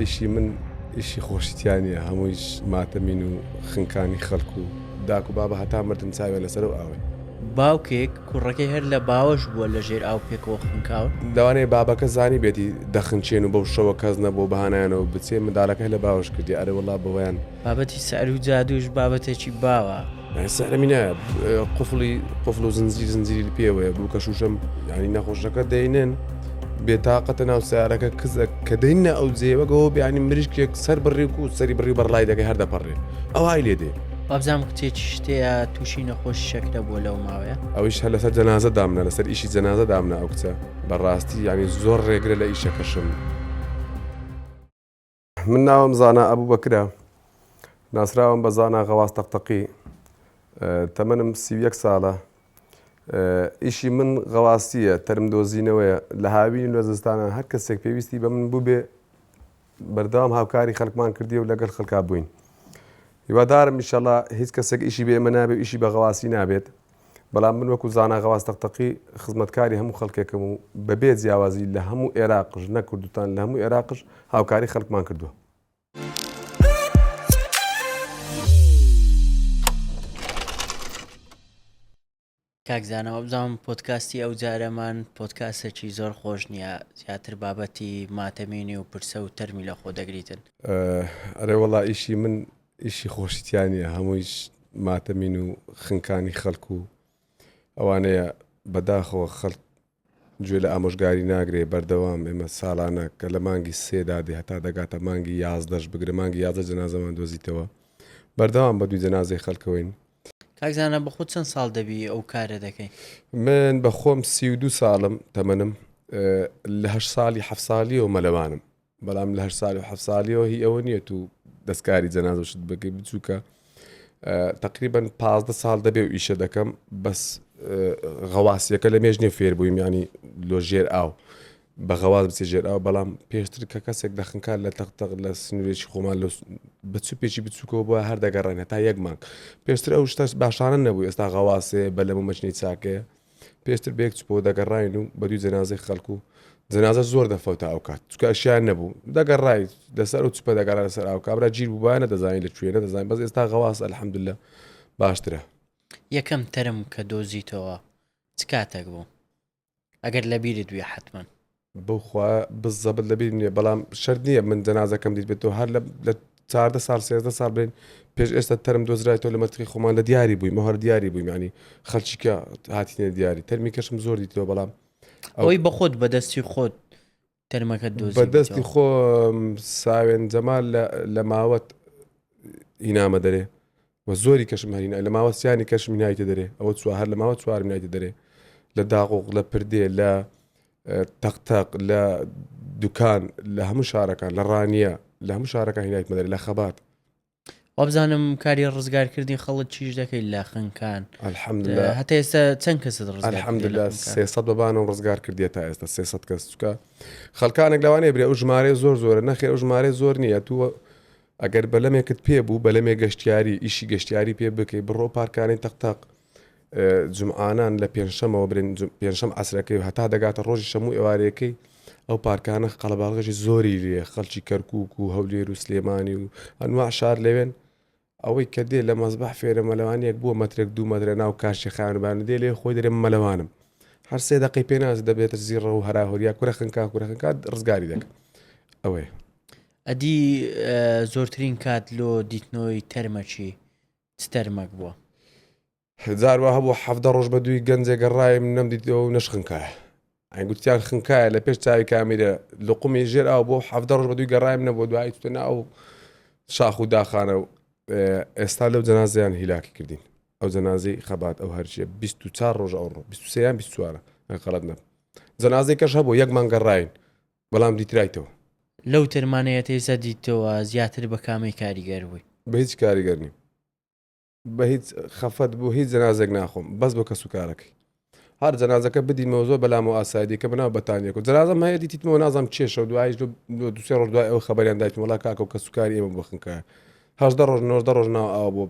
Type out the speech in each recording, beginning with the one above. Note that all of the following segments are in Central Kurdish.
ئیشی من ئیشی خۆشی تیا نییە هەموویش ماتەمین و خنکانی خەڵک و داک و بابە هەتا مردن چاویان لەسەر ئەو ئاوەیە. باوکێک کوڕەکەی هەر لە باوەش بووە لە ژێر ئاو پێکەوە خنکاون. لەوانەیە بابەکە زانیبێتی دەخنکێن و بەو شەوە کەس نەبووە بەهانایانەوە بچێ مندالەکە هەر لە باوەش کردی ئەرێ وەڵا بەوەیان. بابەتی سعر و جادووش بابەتێکی باوە. یانی سعرمی نایە قفڵی قفڵ و زنجیر زنجیری پێوەیە بووکە شوشەم یانی نەخۆشەکە دەینن بێتاقەتە ناو سیارەکە کزە کە دەینە ئەو جێوەگەەوە بیانی مریشکێک سەر بڕی و سەری بڕی بەڕلای دەکەی هەر دەپەڕێ ئەوهای لێ دێ. وابزانم کچێکی شتەیە تووشی نەخۆشی شەکرە بووە لەو ماوەیە. ئەویش هەر لەسەر جەنازە دامنا لەسەر ئیشی جەنازە دامنا ئەو کچە بەڕاستی یانی زۆر ڕێگرە لە ئیشەکەشم. من ناوم زانا ئەبوبەکرە ناسراوم بە زانا غەواس تەقتەقی تەمەنم 31 ساڵە ئیشی من غەواسیە تەرم دۆزینەوەیە لە هاوین لە زستانە هەر کەسێک پێویستی بە من بووبێ بەردەوام هاوکاری خەڵکمان کردی و لەگەڵ خەڵکا بووین هیوادارم ئیشەڵا هیچ کەسێک ئیشی بێ ئێمە نابێ و ئیشی بە غەواسی نابێت بەڵام من وەکو زانا غەواس تەقتەقی خزمەتکاری هەموو خەڵکێکم و بەبێ جیاوازی لە هەموو ئێراقش نەک کوردستان لە هەموو ئێراقش هاوکاری خەڵکمان کردووە. کاک زانا وابزانم پۆدکاستی ئەو جارەمان پۆدکاستێکی زۆر خۆش نییە زیاتر بابەتی ماتەمینی و پرسە و تەرمی لە خۆ دەگریتن. ئەرێ وەڵا ئیشی من ئیشی خۆشی تیا نییە هەموویش ماتەمین و خنکانی خەڵک و ئەوانەیە بەداخەوە خەڵک گوێ لە ئامۆژگاری ناگرێ بەردەوام ئێمە ساڵانە کە لە مانگی سێدا دێ هەتا دەگاتە مانگی یازدەش بگرە مانگی 11 جەنازەمان دۆزیتەوە بەردەوام بە دوی جەنازەی خەڵکەوەین. کاک زانا بەخۆت چەند ساڵ دەبی ئەو کارە دەکەی؟ من بە خۆم 32 ساڵم تەمەنم لە هەشت ساڵی حەفت ساڵیەوە مەلەوانم بەڵام لە هەشت ساڵی و حەفت ساڵیەوە هی ئەوە نییە تو دەستکاری جەنازە شت بکەی بچووکە تقریبا 15 ساڵ دەبێ و ئیشە دەکەم بەس غەواسیەکە لە مێژ نیە فێر بوویم ینی لۆ ژێر ئاو بە غەواز بچێ ژێر ئاو بەڵام پێشتر کە کەسێک دەخنکار لە تەق تەق لە سنوورێکی خۆمان لە بە چوپێکی بچووکەوە بۆ هەر دەگەڕێن هەتا یەک مانگ پێشتر ئەو شتەش باشانە نەبوو ئێستا غەواسێ بەلەم و مەچنەی چاکەیە پێشتر بە یەک چپەوە دەگەڕاین و بە دوی جەنازەی خەڵک و جەنازە زۆر دەفەوتا ئەو کات چونکە ئەشیان نەبوو دەگەڕای لەسەر ئەو چپە دەگەڕا لەسەر ئاو کابرا گیر بوو بایە نەدەزانی لە کوێ نەدەزانین بەس ئێستا غەواس الحمدلله باشترە. یەکەم تەرم کە دۆزیتەوە چ کاتێک بوو؟ ئەگەر لەبیرت بێ حەتمەن. بەو خوایە بزەبت لەبیرم نییە بەڵام شەرت نییە من جەنازەکەم دیتبێتەوە هەر لە چاردە ساڵ سێزدە ساڵ بێن پێش ئێستا تەرم دۆزرایتەوە لە مەتقی خۆمان لە دیاری بوویم هەر دیاری بوویم ینی خەڵکی کە هاتینە دیاری تەرمی کەشم زۆر دیتەوە بەڵام ئەوەی بەخۆت بەدەستی خۆت تەرمەکەت دۆزیبێتەوە؟ بەدەستی خۆم ساوێن جەمال لە ماوەت هینامە دەرێ و زۆری کەشم هەرینا لە ماوە سیانی کەشم هینایتە دەرێ ئەوە چوار هەر لە ماوە چوارم هینایتە دەرێ لە داقوق لە پردێ لە تەقتەق لە دوکان لە هەموو شارەکان لە ڕانیە لە هەموو شارەکان هینایتمە دەرێ لە خەبات وابزانم کاری ڕزگارکردنی خەڵک چیش دەکەیت لە خنکان الحمدلله هەتا ئێستا چەند کەست ڕزگار کردیە لە الحمدلله خنکان؟ 300 بەبانم ڕزگار کردیە تا ئێستا 300 کەس چکە خەڵکانێک لەوانەیە برێ ئەو ژمارەیە زۆر زۆرە نەخێر ئەو ژمارەیە زۆر نییە تو ئەگەر بەلەمێکت پێ بوو بەلەمێک گەشتیاری ئیشی گەشتیاری پێ بکەی بڕۆ پارکانی تەق تەق جومعانان لە پێنجشەمەوە برێن پێنجشەم عەسرەکەی و هەتا دەگاتە ڕۆژی شەموو ئێوارەکەی ئەو پارکانە قەڵەباڵغێکی زۆری لێ خەڵکی کەرکک و هەولێر و سلێمانی و ئەنواع شار لەوێن ئەوەی کە دێ لە مەزبەح فێرە مەلەوانیەک بووە مەترێک دوو مەترە ناو کاشی خانبان دێ لێ خۆی دەرێ مەلەوانم هەر سێ دقی پێناس دەبێتە زیڕە و هەراهوریا کورە خنکا کورە خنکا ڕزگاری دەکەن ئەوەیە ئەدی زۆرترین کات لۆ دیتنەوەی تەرمەکی چ تەرمەک بووە؟ جار وا هەبوو حەڤدە ڕۆژ بە دووی گەنجێ گەڕایم نەمدیتەوە و نەشخنکایە. ئەی گوتیان خنکایە لە پێش چاوی کامیرە لقومی ژێر ئاو بۆ حەڤدە ڕۆژ بە دووی گەڕایم نەبوو دوایی چووتە ناو شاخ و داخانە و ئێستا لەو جەنازەیان هیلاکی کردین ئەو جەنازەی خەبات ئەو هەرچیە 24 ڕۆژ ئەوڕۆ 23 یان 24 غەڵەت نەبم جەنازەی کەش هەبوو یەک مانگ گەڕاین بەڵام دیترایتەوە. لەو تەرمانەیە تێزە دیتەوە زیاتر بە کامەی کاریگەر بووی؟ بە هیچ کاریگەر نیم بە هیچ خەفەت بۆ هیچ جەنازێک ناخۆم بەس بۆ کەس و کارەکەی هەر جەنازەکە بدیمەوە زۆر بەلام و ئاسایی دیکە بەناو بەتانیەک و جەنازەم هەیە دیتیتمەوە نازانم کێشە و دوایش دو سێ ڕۆژ دوای ئەو خەبەریان دایتم وەڵا کاکە و کەس و کاری ئێمە بۆ خنکایە هەژدە ڕۆژ نۆزدە ڕۆژ ناو ئاو بۆ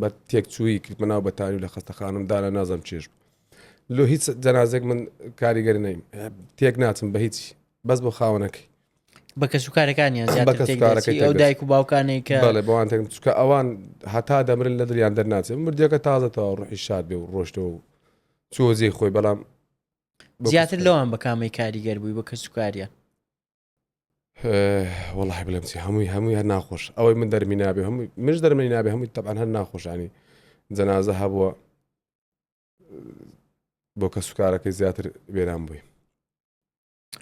بە تێکچووی کردمە ناو بەتانی و لە خەستەخانم دانا نازانم چێش بوو لۆ هیچ جەنازێک من کاریگەر نیم تێک ناچم بە هیچ بەس بۆ خاوەنەکەی. بە کەسوکارەکانیان زیاتر تێک دەچی ئەو دایک و باوکانەی کە بەڵێ بەوان تێک چونکە ئەوان هەتا دەمرن لە دڵیان دەرناچێت مردیەکە تازە تەواو ڕوحی شاد بێ و ڕۆشتەوە و چووە جێی خۆی بەڵام زیاتر لەوان بە کامەی کاریگەر بووی بە کەسوکاریان وەڵی بڵێم چی هەمووی هەمووی هەر ناخۆش ئەوەی من دەرمی نابێ هەمووی منش دەرمنی نابێ هەمووی تەبان هەر ناخۆشانی جەنازە هەبووە بۆ کەسوکارەکەی زیاتر وێران بووی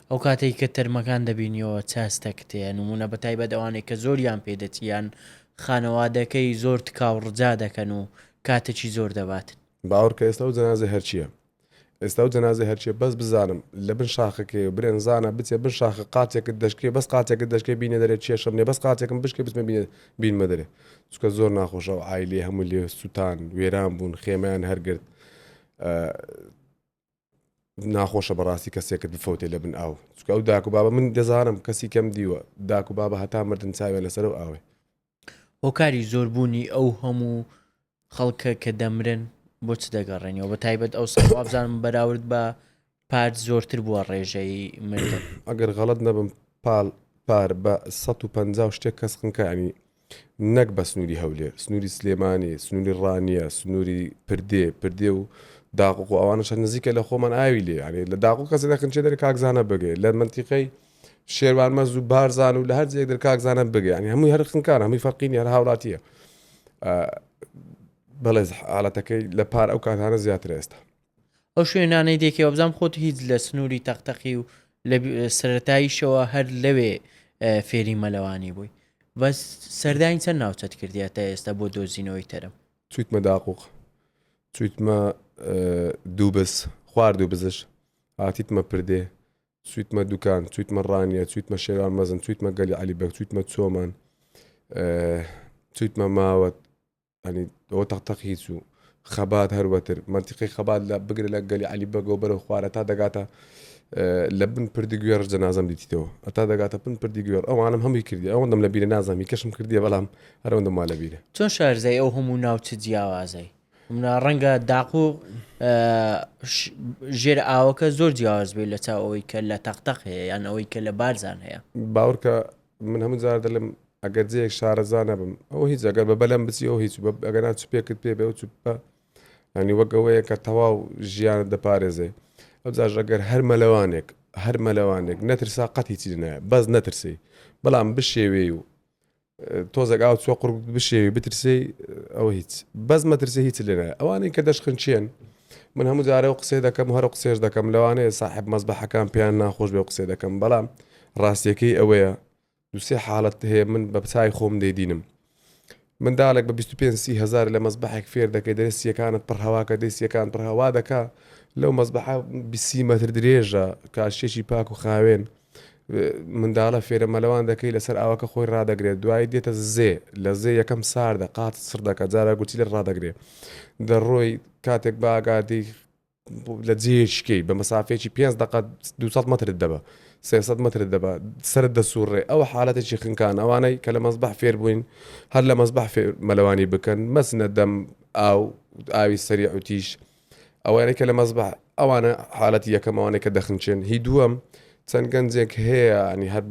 ئەو کاتێک کە تەرمەکان دەبینیەوە چاستەکت هەیە نمونە بە تایبەت ئەوانەی کە زۆریان پێ دەچیان خانەوادەکەی زۆر تکا و ڕجا دەکەن و کاتێکی زۆر دەبات. باوەڕکە ئێستا ئەو جەنازەی هەرچیە ئێستا ئەو جەنازەی هەرچیە بەس بزانم لە بن شاخەکەی و برێن زانە بچێ بن شاخە قاچێکت دەشکێ بەس قاچێکت دەشکێ بینە دەرێ کێشەم نیە بەس قاچێکم بشکێ بچمە بینە بینمە دەرێ چونکە زۆر ناخۆشە ئەو عایلەیە هەمووی لێ سوتان وێران بوون خێمەیان هەرگرت ناخۆشە بەڕاستی کەسێکت بفەوتێ لە بن ئاو چونکە ئەو داک و بابە من دەزانم کەسی کەم دیوە داک و بابە هەتا مردن چاویان لەسەر ئەو ئاوێ. هۆکاری زۆربوونی ئەو هەموو خەڵکە کە دەمرن بۆ چ دەگەڕێنەوە بە تایبەت ئەو ساڵ وابزانم بەراورد بە پار زۆرتر بووە ڕێژەی مردن. ئەگەر غەڵەت نەبم پاڵ پار بە 150 و شتێک کەس خنکانی نەک بە سنووری هەولێر، سنووری سلێمانی، سنووری ڕانیە، سنووری پردێ، پردێ و داقوق و ئەوانەش هەر نزیکە لە خۆمان ئاوی لێ یانی لە داقوق کەسێ دەخنچێ دەرێ کاک زانا بگێ لە مەنتیقەی شێروان مەز و بارزان و لە هەر جێیەک دەر کاک زانا بگێ یانی هەمووی هەر خنکان هەمووی فەرقی نیە هەر هاوڵاتیە بەڵێ حاڵەتەکەی لە پار ئەو کاتانە زیاترە ئێستا. ئەو شوێنانەی دێکێ وابزانم خۆت هیچ لە سنووری تەقتەقی و لە سەرەتاییشەوە هەر لەوێ فێری مەلەوانی بووی بەس سەردانی چەند ناوچەت کردیە تا ئێستا بۆ دۆزینەوەی تەرم؟ چویتمە داقوق چویتمە دووبز خوار دووبزش هاتیتمە پردێ چویتمە دوکان چویتمە ڕانیە چویتمە شێوان مەزن چویتمە گەلی عەلی بەگ چویتمە چۆمان چویتمە ماوەت ینی ئەوە تەق تەق هیچ و خەبات هەروەتر مەنتیقی خەبات لە بگرە لە گەلی علی بەگەوە بەرەو خوارە تا دەگاتە لە بن پردی گوێڕ جەنازەم دیتیتەوە ئەتا دەگاتە بن پردی گوێڕ ئەوانم هەمووی کردی ئەوەندەم لە بیرە نازانم کەشم کردیە بەڵام هەرەوەندەم وا لە بیرە. چۆن شارزای ئەو هەموو ناوچە جیاوازەی؟ منا ڕەنگە داقوق ژێر ئاوەکە زۆر جیاواز بێت لە چاو ئەوەی کە لە تەقتەق هەیە یان ئەوەی کە لە بارزان هەیە. باوەڕکە من هەموو جار دەلم ئەگەر جێیەک شارەزا نەبم ئەوە هیچ ئەگەر بە بەلەم بچی ئەو هیچ ئەگەر نا چوپێکت پێ بێ ئەو چوپە ینی وەک ئەوەیە کە تەواو ژیانت دەپارێزێ ئەو جاش ئەگەر هەر مەلەوانێک هەر مەلەوانێک نەترسا قەت هیچی نایە بەس نەترسی بەڵام بشێوێی و تۆزێک ئاو چوە قڕ بشێوی بترسی ئەوە هیچ بەس مەترسی هیچ لێ نایە ئەوانەی کە دەشخنچێن من هەموو جارە و قسەی دەکەم هەر قسێش دەکەم لەوانەیە ساحب مەزبەحەکان پێیان ناخۆش بێ و قسەی دەکەم بەڵام ڕاستیەکەی ئەوەیە دوسێ حاڵەت هەیە من بە چای خۆم دەیدینم منداڵێک بە 25 سی هزار لە مەزبەحێک فێر دەکەی دەێ سیەکانت پڕ هەواکە دەی سیەکان پڕ هەوا دەکا لەو مەزبەحە بیسی مەتر درێژە کاشێکی پاک و خاوێن منداڵە فێرە مەلەوان دەکەی لەسەر ئاوەکە خۆی ڕادەگرێت دوایی دێتە زێ لە زێ یەکەم ساردە قات سڕ دەکە جارە گوتی لە ڕادەگرێ دەڕۆی کاتێک باگادی لە جێیەکی بە مەسافەیەکی 5 دقە 200 مترت دەبە 300 مترت دەبە سرت دەسوڕێ ئەو حالەتێکی خنکان ئەوانەی کە لە مەزبەح فێر بووین هەر لە مەزبەح فێر مەلەوانی بکەن مەچنە دەم ئاو ئاوی سەریع و تیژ ئەوانەی کە لە مەزبەح ئەوانە حالەتی یەکەم ئەوانەی کە دەخنچێن هی دووەم چەند گەنجێک هەیە ینی هەر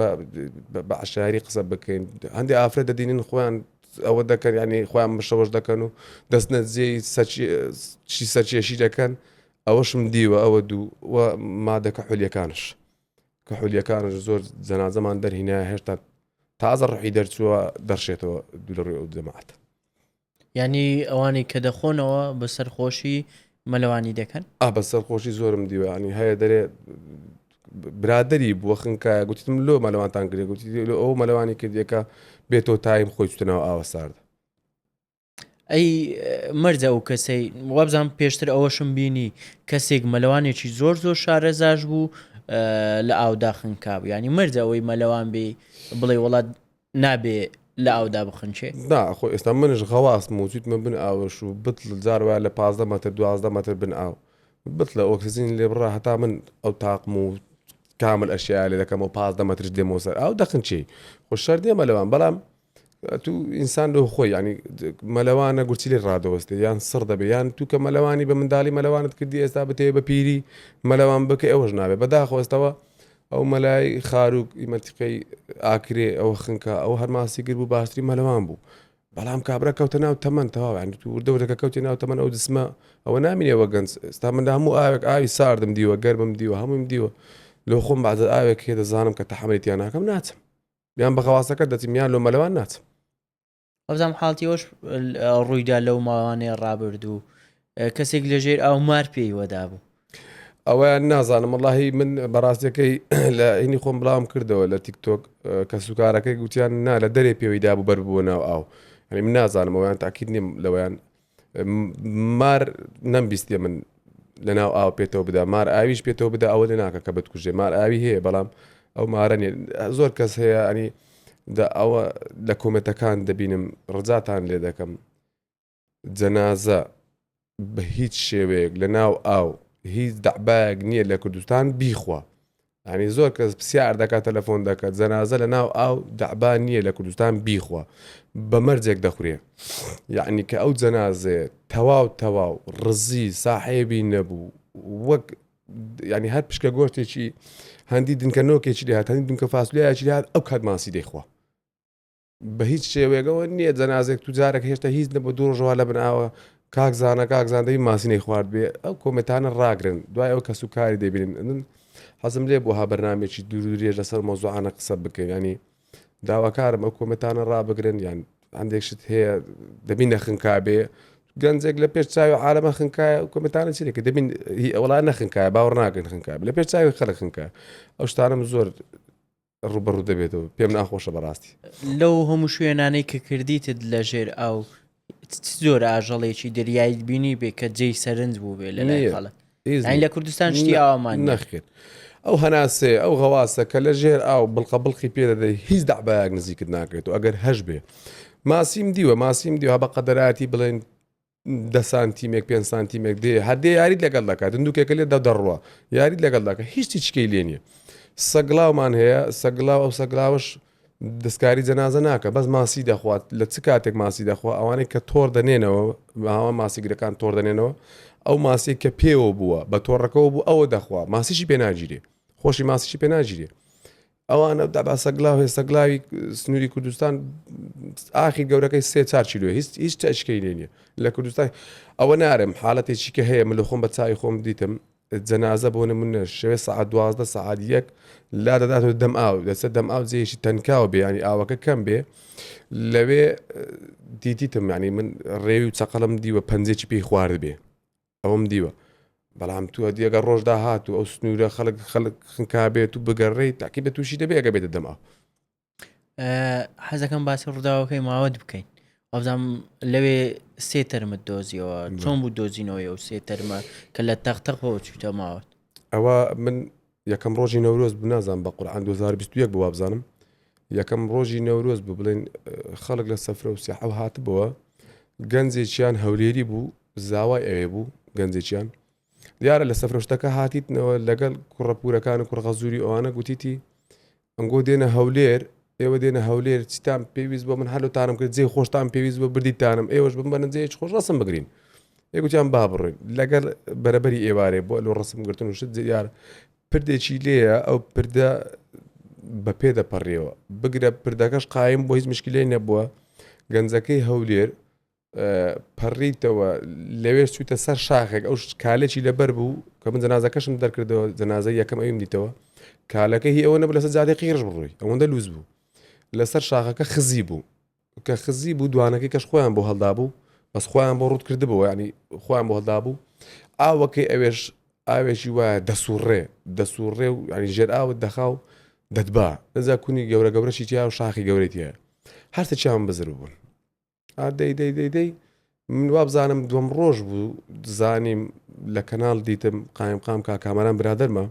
بە عشاری قسە بکەین هەندێک ئافرەت دەدینن خۆیان ئەوە دەکەن ینی خۆیان مشەوەش دەکەن و دەستنە جێی چی سەرچێشی دەکەن ئەوەشم دیوە ئەوە دوو و مادەکە حولیەکانش کە حولیەکانش زۆر جەنازەمان دەرهینایە هێشتا تازە ڕحی دەرچووە دەرشێتەوە دوو لە ڕووی ئەو جەماعەتە یانی ئەوانەی کە دەخۆنەوە بە سەرخۆشی مەلەوانی دەکەن؟ ئا بە سەرخۆشی زۆرم دیوە ینی هەیە دەرێ برادری بووە خنکایە گوتیتم لۆ مەلەوانتان کرێ گوتی لۆ ئەو مەلەوانی کردیەکە بێتەوە تایم خۆی چتنەوە ئاوە سارد. ئەی مەرجە ئەو کەسەی وابزانم پێشتر ئەوەشم بینی کەسێک مەلەوانێکی زۆر زۆر شارەزاش بوو لە ئاودا خنکا بوو ینی مەرجە ئەوەی مەلەوان بێ بڵێ وڵات نابێ لە ئاودا بخنکێ؟ نا خۆ ئێستا منش غەواسم و چویتمە بن ئاوش و بتڵ جار وایە لە 15 مەتر 12 مەتر بن ئاو بتڵە ئۆکسجین لێ بڕا هەتا من ئەو تاقم و کامل ئەشیا لێ دەکەم و 15 مەترش دێمەوە سەر ئاو دەخنچێی خۆ شەر دێ مەلەوان بەڵام تو ئینسان لۆ خۆی ینی مەلەوانە گورچی لێ ڕادەوەستێ یان سڕ دەبێ یان تو کە مەلەوانی بە منداڵی مەلەوانت کردی ئێستا بتەوێ بە پیری مەلەوان بکە ئەوەش نابێ بەداخەوە ئێستاوە. ئەو مەلای خاروک ئی مەنتیقەی ئاکرێ ئەوە خنکا ئەو هەر ماسیگر بوو باشترین مەلەوان بوو بەڵام کابرا کەوتە ناو تەمەن تەواو یانی تو وردە وردەکە کەوتی ناو تەمەن ئەو جسمە ئەوە نامینێ وە گەنج ئێستا من لە هەموو ئاوێک ئاوی ساردم دیوە گەرمم دیوە هەموویم دیوە لۆ خۆم بەعزە ئاوێک هەیە دەزانم کە تەحەمەلی تیا ناکەم ناچم یان بە غەواسەکە دەچم یان لۆ مەلەوان ناچم. وابزانم حاڵەتی ئەوەش ڕوویدا لەو ماوانەی ڕابردوو کەسێک لەژێر ئاو مار پێی وەدابوو. ئەوەیان نازانم وەڵاهی من بەڕاستەکەی لە هینی خۆم بڵاوم کردەوە لە تیک تۆک کەسوکارەکەی گوتیان نا لە دەرێ پێوەی دابوو بەر بووە ناو ئاو یعنی من نازانم ئەویان تاکید نیم لەوەیان مار نەمبیستێ من لە ناو ئاو پێتەوە بدا مار ئاویش پێتەوە بدا ئەوە لێ ناکە کە بتکوژێ مار ئاوی هەیە بەڵام ئەو مارە نیە زۆر کەس هەیە ئەنی دە ئەوە لە کۆمێنتەکان دەبینم ڕجاتان لێ دەکەم جەنازە بە هیچ شێوەیەک لە ناو ئاو هیچ دەعبایەک نییە لە کوردستان بیخوا ینی زۆر کەس پرسیار دەکات تەلەفۆن دەکات جەنازە لە ناو ئاو دەعبا نییە لە کوردستان بیخوا بە مەرجێک دەخورێ یعنی کە ئەو جەنازەیە تەواو تەواو ڕزی ساحێبی نەبوو وەک ینی هەر پشکە گۆشتێکی هەندی دنکە نۆکێکی لێهات هەندی دنکە فاسلیایەکی لێهات ئەو کات ماسی دەیخوا بە هیچ شێوەیەکەوە نییە جەنازێک تو جارێک هێشتا هیچ نەبوو دوو ڕۆژەوە لە بن ئاوە کاک زانە کاک زان دەبی ماسی نەیخوارد بێ ئەو کۆمێنتانە ڕاگرن دوای ئەو کەس و کاری دەبینن من حەزم لێ بوو ها بەرنمێکی دوور و درێژ لەسەر مۆزوعانە قسە بکەین ینی داواکارم ئەو کۆمێنتانە ڕابگرن یان هەندێک شت هەیە دەبی نەخنکا بێ گەنجێک لە پێش چاوی عالەمە خنکایە و کۆمێنتانە چی دەکەن دەبین هی ئەوڵا نەخنکایە باوەڕ ناکەن خنکایە لە پێش چاوی خەڵک خنکایە ئەو شتانەم زۆر ڕوبەڕوو دەبێتەوە پێم ناخۆشە بەڕاستی. لەو هەموو شوێنانەی کە کردیتت لە ژێر ئاو چ جۆرە ئاژەڵێکی دەریاییت بینی بێ کە جێی سەرنج بوو بێ لە لای خەڵک یانی لە کوردستان شتی ئاوامان نییە. نەخێر ئەو هەناسەیە ئەو غەواسە کە لە ژێر ئاو بڵقە بڵقی پێ دەدەی هیچ دەعبایەک نزیکت ناکرێت و ئەگەر هەش بێ ماسیم دیوە ماسیم دیوە بە قەدەراتی بڵێن دە سانتیمێک پێ سانتیمێک دێ هەر دێ یاریت لەگەڵ دەکات دندوکێکە لێ دەڕوە یاریت لەگەڵ دەکە هیچ چکەی لێ نییە سەگڵاومان هەیە سەگڵاو ئەو سەگڵاوش دەستکاری جەنازە ناکە بەس ماسی دەخوات لە چ کاتێک ماسی دەخوا ئەوانەی کە تۆر دەنێنەوە هاوە ماسیگرەکان تۆر دەنێنەوە ئەو ماسی کە پێوە بووە بە تۆڕەکەەوە بوو ئەوە دەخوا ماسیشی پێ ناگیرێ خۆشی ماسیشی پێ ناگیرێ ئەوانە دابا سەگلاو هەیە سەگلاوی سنووری کوردستان ئاخی گەورەکەی سێ چار کیلۆ هیچ هیچ تەشکەی لێ نییە لە کوردستان ئەوە نارم حالەتێکی کە هەیە من لە خۆم بە چاوی خۆم دیتم جەنازە بۆ نمونە شەوێ سەعات دوازدە سەعات یەک لا دەداتەوە دەم ئاو دەچێت دەم ئاو جێیەکی تەنکاو بێ ینی ئاوەکە کەم بێ لەوێ دیتیتم ینی من ڕێوی و چەقەڵم دیوە پەنجێکی پێی خوارد بێ ئەوەم دیوە بەڵام تو دیەگە ڕۆژدا هات و ئەو سنوورە خەڵک خەڵک خنکا بێت و بگەڕێی تاکی بە تووشی دەبێ ئەگە بێتە دەم ئاو حەزەکەم باسی ڕووداوەکەی ماوەت بکەین وابزانم لەوێ سێ تەرمت دۆزیەوە چۆن بوو دۆزینەوەی ئەو سێ تەرمە کە لە تەختەقەوە چوویتە ماوەت ئەوە من یەکەم ڕۆژی نەورۆز بوو نازانم بە قورعان 2021 بوو وابزانم یەکەم ڕۆژی نەورۆز بوو بڵێن خەڵک لە سەفرە و سیاحە هاتبەوە گەنجێکیان هەولێری بوو زاوای ئەوێ بوو گەنجێکیان دیارە لە سەفرە شتەکە هاتیتنەوە لەگەڵ کوڕە پورەکان و کوڕە غەزوری ئەوانە گوتیتی ئەنگۆ دێنە هەولێر ئێوە دێنە هەولێر چیتان پێویست بۆ من هەلوتانم کرد جێ خۆشتان پێویست بۆ بردیتانم ئێوەش بمبەنە جێ خۆش ڕسم بگرین ئێ گوتیان با بڕۆین لەگەڵ بەرەبەری ئێوارێ بۆ لۆ ڕسم گرتن و شت دیار پردێکی لێیە ئەو پردە بە پێ دەپەڕیەوە بگرە پردەکەش قایم بۆ هیچ مشکلەی نەبووە گەنجەکەی هەولێر پەڕیتەوە لەوێش چوویتە سەر شاخێک ئەو کالێکی لەبەر بوو کە من جەنازەکەشم دەرکردەوە جەنازە یەکەم ئەویم دیتەوە کالەکە هی ئەوە نەبوو لەسەر جادەی قیڕش بڕۆی ئەوەندە لوز بوو لەسەر شاخەکە خزی بوو کە خزی بوو دوانەکەی کەش خۆیان بۆ هەڵدا بوو بەس خۆیان بۆ ڕوت کردبوو ینی خۆیان بۆ هەڵدا بوو ئاوەکەی ئەوێش ئاوێکی وایە دەسوڕێ دەسوڕێ و ینی ژێر ئاوت دەخا و دەتبا نەزا کونی گەورە گەورەشی تیا و شاخی گەورەی تایە هەرسێکیان بزر بوون دەی دەی دەی دەی من وابزانم دووەم ڕۆژ بوو زانیم لە کەناڵ دیتم قایم قام کا کامەران برادەرمە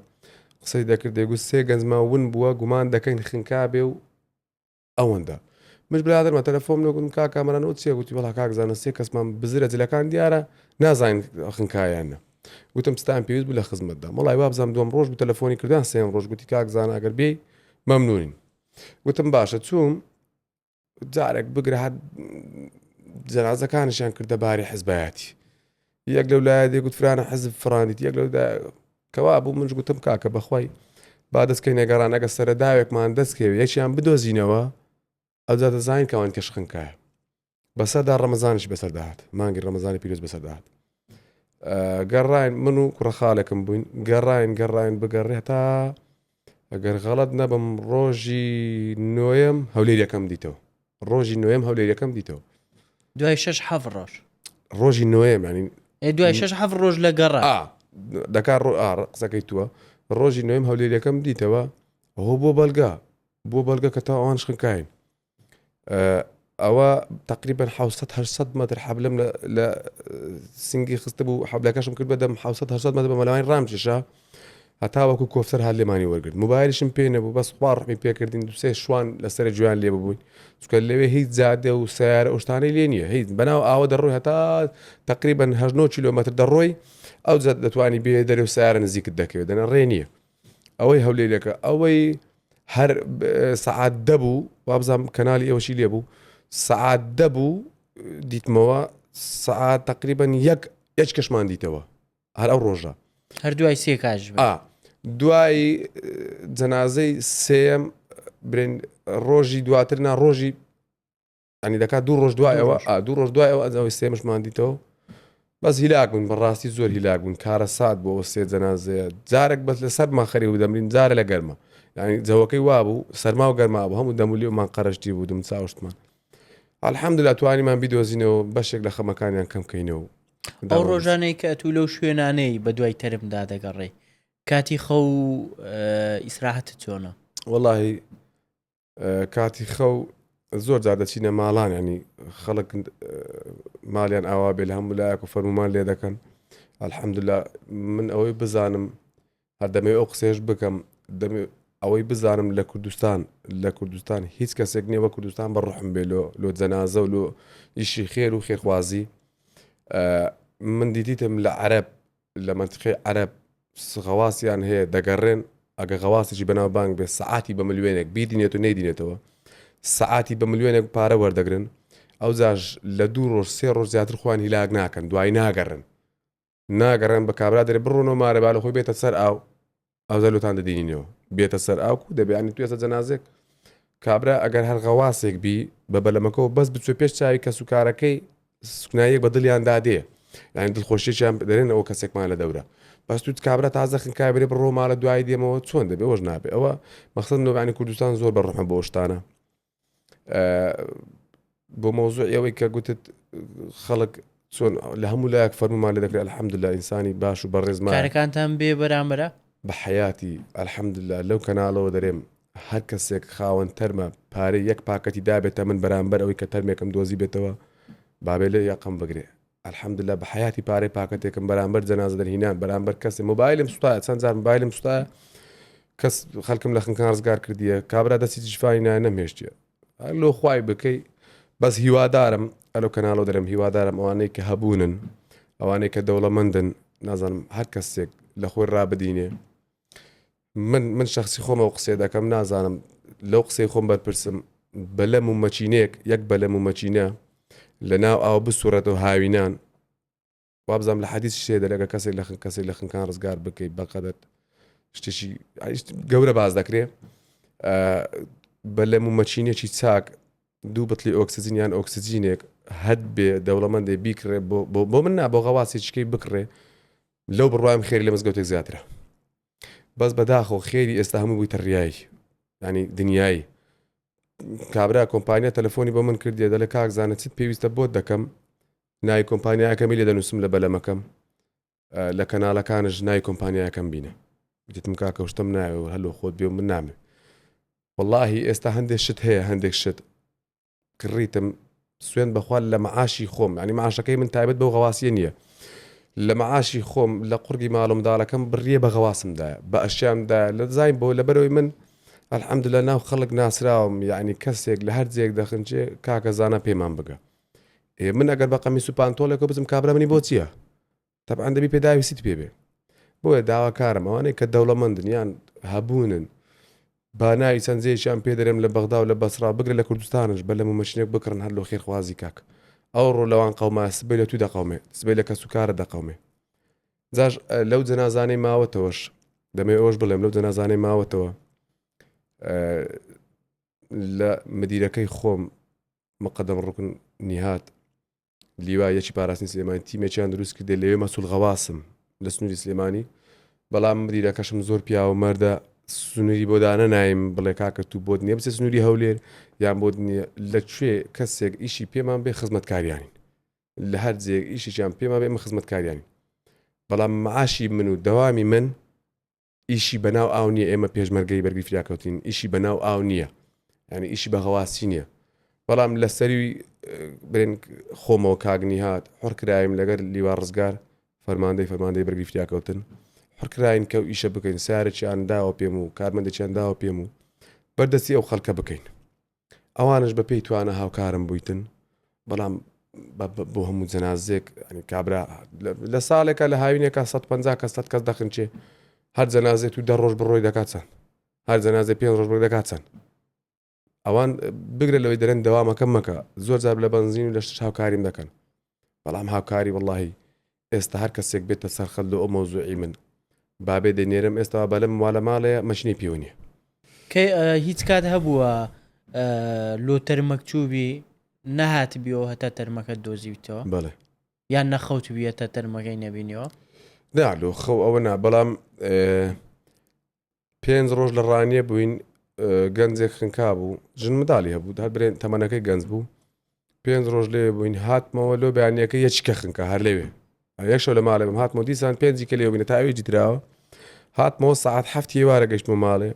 قسەی دەکرد دەگوت سێ گەنجما ون بووە گومان دەکەین خنکا بێ و ئەوەندە مش برادەرمە تەلەفۆم لەگوتم کا کامەران ئەو چیە گوتی وەڵا کاک زانە سێ کەسمان بزرە جلەکان دیارە نازانین خنکایانە گوتم ستان پێویست بوو لە خزمەتدا وەڵای وابزانم دووەم ڕۆژ بوو تەلەفۆنی کردان سێم ڕۆژ گوتی کاک زانە ئەگەر بێی مەمنونین گوتم باشە چووم جارێک بگرە هەر جەنازەکانیشیان کردە باری حزبایەتی یەک لەو لایە دەگوت فرانە حزب فراندیت یەک لەو کەوا بوو منش گوتم کاکە بەخوای با دەستکەینە گەڕان ئەگە سەرەداوێکمان دەستکەوێ یەکیان بدۆزینەوە ئەوجا دەزانین کەوان کەش خنکایە. بەسەردا ڕەمەزانیش بەسەردا هات مانگی ڕەمەزانی پیرۆز بەسەردا هات گەڕاین من و کوڕە خاڵێکم بووین گەڕاین گەڕاین بگەڕێ تا ئەگەر غەڵت نەبم ڕۆژی نۆیەم هەولێر یەکەم دیتەوە ڕۆژی نۆیەم هەولێر یەکەم دیتەوە دوای شش حەف ڕۆژ ڕۆژی نۆیەم ینی دوای شش حەف ڕۆژ لە گەڕا دەکات ڕۆ قسەکەی تووە ڕۆژی نۆیەم هەولێر یەکەم دیتەوە ئەوە بۆ بەلگا بۆ بەلگە کە تا ئەوان شخنکاین ئەوە تقریبا 600 مەتر حەبلم لە سنگی خستە بوو حەبلەکەشم کرد بەدەم 600 مەتر بە مەلەوانی ڕامکێشا هەتا وەکو کۆفتەر هات لێمانی وەرگرت موبایلیشم پێ نەبوو بەس خوا ڕحمی پێکردین دوسێ شوان لەسەر گویان لێ ببووین چونکە لەوێ هیچ جادە و سیارە ئەو شتانەی لێ نییە هیچ بەناو ئاوە دەڕۆی هەتا تقریبا 9 کیلۆمەتر دەڕۆی ئەو جاد دەتوانی بێ دەرێ و سیارە نزیکت دەکەوێت دەنە ڕێ نییە ئەوەی هەولێرەکە ئەوەی هەر سەعات دەبوو وابزانام کەنالی ئێوەشی لێ بوو سەعات دەبوو دیتمەوە سەعات تقریبا یەک یەک کەشمان دیتەوە هەر ئەو ڕۆژە هەر دوای سێ کاژ دوای جەنازەی سێم برێن ڕۆژی دواتر نا ڕۆژی ئەنی دەکات دوو ڕۆژ دوایەوە دوو ڕۆژ دوایەوە ئەوەی سێمشمان دیتەوە بەس هیلاک بوون بەڕاستی زۆر هیلاک بوون کارەسات بۆ سێ جەنازەیە جارێک بەس لە سەرمان خەری و دەمرین جارە لە گەرمە یعنی جەوەکەی وابوو سەرما و گەرما بوو هەموو دەمولیمان قەرشتی بوو دم چاوشتمان الحمدلله توانیمان بیدۆزینەوە بەشێک لە خەمەکانیان کەم کەینەوە ئەو ڕۆژانەی کە ئەتوو لەو شوێنانەی بە دوای تەرمدا دەگەڕێی کاتی خەو ئیسراحەتت چۆنە؟ وەڵاهی کاتی خەو زۆر جار دەچینە ماڵان ینی خەڵک ماڵیان ئاوا بێ لە هەموو لایەک و فەرمومان لێ دەکەن الحەمدلله من ئەوەی بزانم هەر دەمەوێت ئەو قسەیەش بکەم دەمێ ئەوەی بزانم لە کوردستان لە کوردستان هیچ کەسێک نییە وە کوردستان بە ڕحم بێ لۆ لۆ جەنازە و لۆ ئیشی خێر و خێرخوازی من دیتیتم لە عەرەب لە مەنتیقەی عەرەب غەواسیان هەیە دەگەڕێن ئەگە غەواسێکی بەناو بانگ بێ سەعاتی بە ملیۆنێک بیدینێت و نەیدینێتەوە سەعاتی بە ملیۆنێک پارە وەردەگرن ئەو جاش لە دوو ڕۆژ سێ ڕۆژ زیاتر خۆیان هیلاک ناکەن دوای ناگەڕن ناگەڕێن بە کابرا دەرێ بڕۆنەوە مارە با لە خۆی بێتە سەر ئاو ئەوجا لۆتان دەدینینەوە بێتە سەر ئاو کو دەبێ ینی توێسە جەنازێک کابرا ئەگەر هەر غەواسێک بی بە بەلەمەکەەوە بەس بچێ پێش چاوی کەس و کارەکەی سکنایەک بە دڵیان دادێ یعنی دڵخۆشییان دەرێن ئەوە کەسێکمان لە دەورە بەس توت کابرا تازە خنکای برێ بڕۆ ماڵە دوای دێمەوە چۆن دەبێ وەش نابێ ئەوە مەخصد نۆبانی کوردستان زۆر بە ڕحمە بۆ شتانە بۆ مەوزوعی ئەوەی کە گوتت خەڵک چۆن لە هەموو لایەک فەرمومان لێ دەکرێت الحمدلله ئینسانی باش و بەڕێزمان کارەکانتان بێ بەرامبەرە بە حەیاتی الحمدلله لەو کەناڵەوە دەرێم هەر کەسێک خاوەن تەرمە پارەی یەک پاکەتی دابێتە من بەرامبەر ئەوەی کە تەرمێکم دۆزی بێتەوە بابێ لێ یەقەم بگرێ الحمدلله بە حیاتی پارەی پاکەتێکم بەرامبەر جەنازە دەرهینان بەرامبەر کەسێ مۆبایلم سوتایە چەند جار مۆبایلم سوتایە کەس خەڵکم لە خنکان ڕزگار کردیە کابرا دەستی جیفانی نایە نەمهێشتیە لۆ خوای بکەی بەس هیوادارم ئەلو کەناڵۆ دەرم هیوادارم ئەوانەی کە هەبوونن ئەوانەی کە دەوڵەمەندن نازانم هەر کەسێک لە خۆی ڕابدینێ من من شخصی خۆمەوە قسێ دەکەم نازانم لەو قسەی خۆم بەرپرسم بەلەم و مەچینەیەک یەک بەلەم و مەچینە لە ناو ئاو بسوڕێتەوە هاوینان وابزانام لە حەدیث شێ دەرەگە کەسێک لە خن کەسێک لە خنکان ڕزگار بکەیت بەقەدەر شتێکی گەورە باز دەکرێ بەلەم و مەچینێکی چاک دوو بتلی ئۆکسجین یان ئۆکسجینێک هەت بێ دەوڵەمەندێ بیکڕێ بۆ من نا بۆ غەواسێکیکەی بکڕێ لەو بڕوایم خێری لە مزگەوتێک زیاترە بەس بەداخەوە خێری ئێستا هەموو بوویتە ڕیایی ینی دنیایی کابرا کۆمپانیا تەلەفۆنی بۆ من کردیە دەڵێ کاک زانە چیت پێویستە بۆت دەکەم ناوی کۆمپانیاکەمی لێ دەنووسم لە بەلەمەکەم لە کەناڵەکانش ناوی کۆمپانیاکەم بینە دیتم کاکە شتم ناوێ و هەلۆ خۆت بێ من نامێ واللهی ئێستا هەندێک شت هەیە هەندێک شت کڕیتم سوێن بەخوا لە معاشی خۆم ینی معاشەکەی من تایبەت بەو غەواسیە نییە لە معاشی خۆم لە قوڕگی ماڵ و منداڵەکەم بڕیە بە غەواسمدا بە ئەشیامدا لە زین بۆ لەبەرەوەی من الحمدلله ناو خەڵک ناسراوم یعنی کەسێک لە هەر جێک دەخنچێ کاکە زانە پێمان بگە ئێ من ئەگەر بە قەمیس و پانتۆڵێکەوە بچم کابرا منی بۆ چییە تەبعەن دەبی پێداویستیت پێ بێ بۆیە داواکارم ئەوانەی کە دەوڵەمەندن یان هەبوونن با ناوی چەند جێیەکیان پێ دەرێم لە بەغدا و لە بەسڕا بگرە لە کوردستانش بە لەم و مەشینێک بکڕن هەر لۆ خێرخوازی کاک ئەوڕۆ لەوان قەوما سبەی لە تو دەقەومێ سبەی لە کەس و کارە دەقەومێ جاش لەو جەنازانەی ماوەتەوەش. دەمەوێت ئەوەش بڵێم لەو جەنازانەی ماوەتەوە لە مدیرەکەی خۆم مقدم ڕکن نیهات لیوا یەکی پاراستنی سلێمانی تیمێکیان دروست کردێ لەوێ مەسول غەواسم لە سنووری سلێمانی بەڵام مدیرەکەشم زۆر پیاوە مەردە سنووری بۆ دانە نایم بڵێ کاکە تو بۆت نییە بچێ سنووری هەولێر یان بۆت نییە لە کوێ کەسێک ئیشی پێمان بێ خزمەتکاریانین لە هەر جێ ئیشێکیان پێمان بێ ئمە خزمەتکاریانین بەڵام معاشی من و دەوامی من ئیشی بەناو ئاو نییە ئێمە پێشمەرگەی بەرگری فریاکەوتین ئیشی بەناو ئاو نییە یعنی ئیشی بە غەواسی نییە بەڵام لە سەری برێن خۆمەوە کاک نیهات حڕکرایم لەگەر لیوا ڕزگار فەرماندەی فەرماندەی بەرگری فریاکەوتن حڕکراین کە و ئیشە بکەین سارێکیان داوە پێم و کارمەندێکیان داوە پێم و بەردەستی ئەو خەڵکە بکەین ئەوانش بە پێی توانە هاوکارم بوویتن بەڵام بۆ هەموو جەنازێک کابرا لە ساڵێکە لە هاوینێکە 150 کەس 100 کەس دەخنچێ هەر جەنازێت و دە ڕۆژ بڕۆی دەکات چەند هەر جەنازێ پێ ڕۆژ بڕۆی دەکات چەند ئەوان بگرە لەوەی دەرێن دەوامەکەم مەکە زۆر جار لە بەنزین و لە شتش هاوکاریم دەکەن بەڵام هاوکاری وەڵاهی ئێستا هەر کەسێک بێتە سەر خەت لۆ ئەو مەوزوعی من بابێ دەینێرم ئێستا بەلەم وا لە ماڵێ مەشینەی پێوە نییە. کەی هیچ کات هەبووە لۆ تەرمەک چووبی نەهاتبیەوە هەتا تەرمەکەت دۆزیویتەوە؟ بەڵێ. یان نەخەوتبی هەتا تەرمەکەی نەبینیەوە؟ نا لۆ خەو ئەوە نا بەڵام پێنج ڕۆژ لە ڕانیە بووین گەنجێک خنکا بوو ژن منداڵی هەبوو هەر برێن تەمەنەکەی گەنج بوو پێنج ڕۆژ لێ بووین هاتمەوە لۆ بەیانیەکە یەکی کە خنکە هەر لەوێ یەک شەو لە ماڵێ بم هاتمەوە دیسان پێنجی کە لێ بووینە تا ئەوێ جیتراوە هاتمەوە سەعات هەفت ئێوارە گەشتمە ماڵێ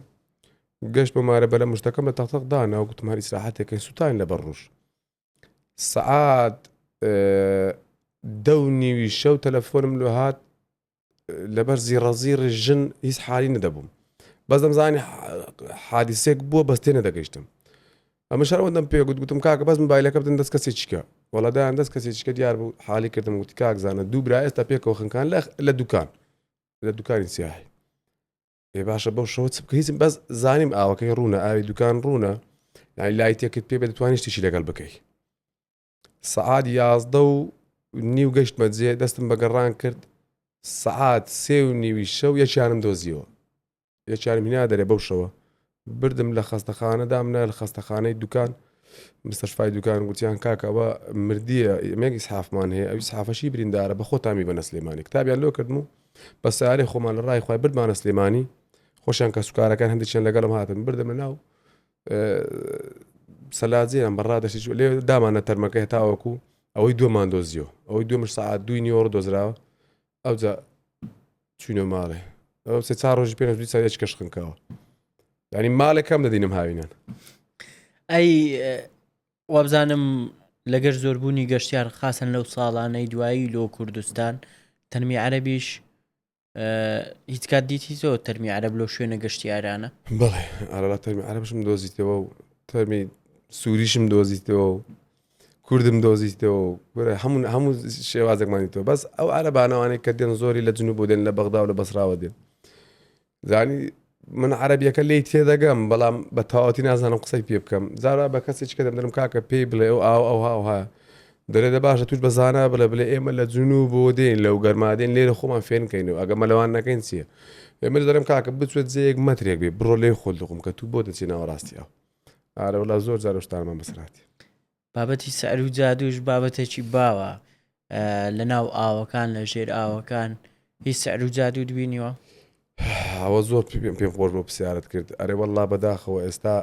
گەشت بە مارە بەلە مشتەکەم لە تەختەق دانا و گوتم هەر ئیسراحەتێکەکەین سووتاین لەبەر ڕۆژ سەعات دە و نیوی شەو تەلەفۆنم لۆ هات لەبەر زیڕەزیڕی ژن هیچ حالی نەدەبووم بەس دەمزانی حادیسێک بووە بەس تێ نەدەگەیشتم ئەمە شەرەوەندەم پێ گوت گوتم کاکە بەس موبایلەکە بدەن دەست کەسێکی کە وەڵا دایان دەست کەسێکی کە دیار بوو حالی کردم وتی کاک زانە دوو برا ئێستا پێکەوە خنکان لە لە دوکان لە دوکانی سیاحی ئێ باشە بەو شەوە چ بکە هیچم بەس زانیم ئاوەکەی ڕوونە ئاوی دوکان ڕوونە یعنی لایتێکت پێ بێ دەتوانی شتێکی لەگەڵ بکەی سەعات 11 و نیو گەشتمە جێ دەستم بە گەڕان کرد سەعات 3 و نیوی شەو یەکیانم دۆزیەوە یەکیانم هینا دەرێ بەو شەوە بردم لە خەستەخانە دامنا لە خەستەخانەی دوکان مستەشفای دوکان گوتیان کاکە ئەوە مردیە ئێمەیەک ئیسحافمان هەیە ئەوی سحافەشی بریندارە بە خۆتامی بەنە سلێمانی کتابیان لۆ کردم و بە سیارەی خۆمان لە ڕای خۆی بردمانە سلێمانی خۆشیان کە سوکارەکان هەندێکیان لەگەڵم هاتن بردم لە ناو سەلاجیان بەڕا دەشی لێ دامانە تەرمەکە هەتاوەکو ئەوەی دووەمان دۆزیەوە ئەوەی دووەمش سەعات دووی نیوەڕ دۆزراوە ئەوجا چوینە ماڵێ ئەو سێ چار ڕۆژی پێش دوو ساڵ کەش خنکاوە ینی ماڵێکەم دەدینم هاوینان ئەی وابزانم لەگەر زۆربوونی گەشتیار خاسن لەو ساڵانەی دوایی لۆ کوردستان تەرمی عەرەبیش هیچ کات دیتیتەوە تەرمی عەرەب لەو شوێنە گەشتیارانە؟ بەڵێ ئارەلا تەرمی عەرەبشم دۆزیتەوە و تەرمی سووریشم دۆزیتەوە و کوردم دۆزیتەوە و هەموو هەموو شێوازێکمانیتەوە بەس ئەو عەرەبانەوانەی کە دێن زۆری لە جنوب بۆ دێن لە بەغدا و لە بەسراوە دێن زانی من عەرەبیەکە لێی تێدەگەم بەڵام بە تەواوەتی نازانم قسەی پێ بکەم زارا بە کەسێکی کە دەم کاکە پێی بڵێ ئەو ئاو ئەو هاوها دەرێ دە باشە توش بە زانا بڵێ بڵێ ئێمە لە جنوب بۆ دێن لەو گەرما دێن لێرە خۆمان فێنکەین و ئەگە مەلەوان نەکەین چییە ئێمە دەرم کاکە بچێت جێیەک مەترێک بێ بڕۆ لێ خۆت لقم کە تو بۆ دەچی ناوەڕاستی ئەو ئارە وڵا زۆر جار شتانمان بەسراتی بابەتی سەر و جادوش بابەتێکی باوە لە ناو ئاوەکان لە ژێر ئاوەکان هیچ سەر و جادوو دبینیوە ئەوە زۆر پێم پێم خۆش بۆ پرسیارت کرد ئەرێ وەڵا بەداخەوە ئێستا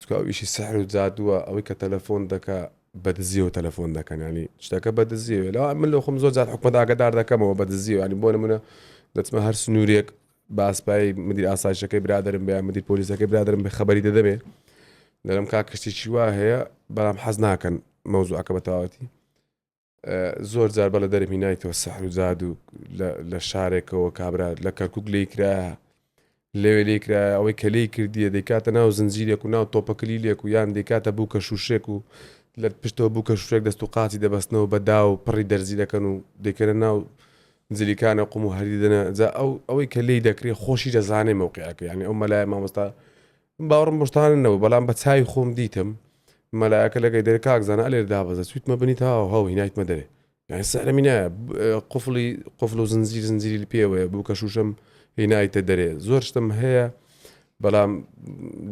چکە ئەو ئیشی سحر و جادووە ئەوەی کە تەلەفۆن دەکا بە دزیەوە تەلەفۆن دەکەن ینی شتەکە بە دزیەوە لەوە من لە خۆم زۆر جار حکومەت ئاگادار دەکەمەوە بە دزیەوە ینی بۆ نمونە دەچمە هەر سنوورێک بە ئاسپایی مدیر ئاسایشەکەی برادرم بێ مدیر پۆلیسەکەی برادرم بێ خەبەری دەدەمێ دەرم کاک کەشتێکی وا هەیە بەڵام حەز ناکەن مەوزوعەکە بە تەواوەتی زۆر جار بەڵە دەرم هینایتەوە سەحر و جادو لە شارێکەوە کابرا لە کەرکک لی کرایە لەوێ لێ کرایە ئەوەی کە لێی کردیە دەیکاتە ناو زنجیرێک و ناو تۆپەکلیلێک و یان دەیکاتە بووکە شوشێک و لە پشتەوە بووکە شوشێک دەست و قاچی دەبەستنەوە بە داو پڕی دەرزی دەکەن و دەیکەنە ناو جلیکانە قوم و هەری دەنە جا ئەو ئەوەی کە لێی دەکرێ خۆشی دەزانێ مەوقعەکە یعنی ئەو مەلای مامۆستا من باوەڕم بۆ شتانە نەبوو بەڵام بە چاوی خۆم دیتم مەلایەکە لەگەی دەرێ کاک زانا ئەلێر دابەزە چویتمە بنی تاوە هەو هینایتمە دەرێ یعنی سەرمی نایە قفڵی قفل و زنجیر زنجیری پێوەیە بوو کە شوشەم هینایتە دەرێ زۆر شتم هەیە بەڵام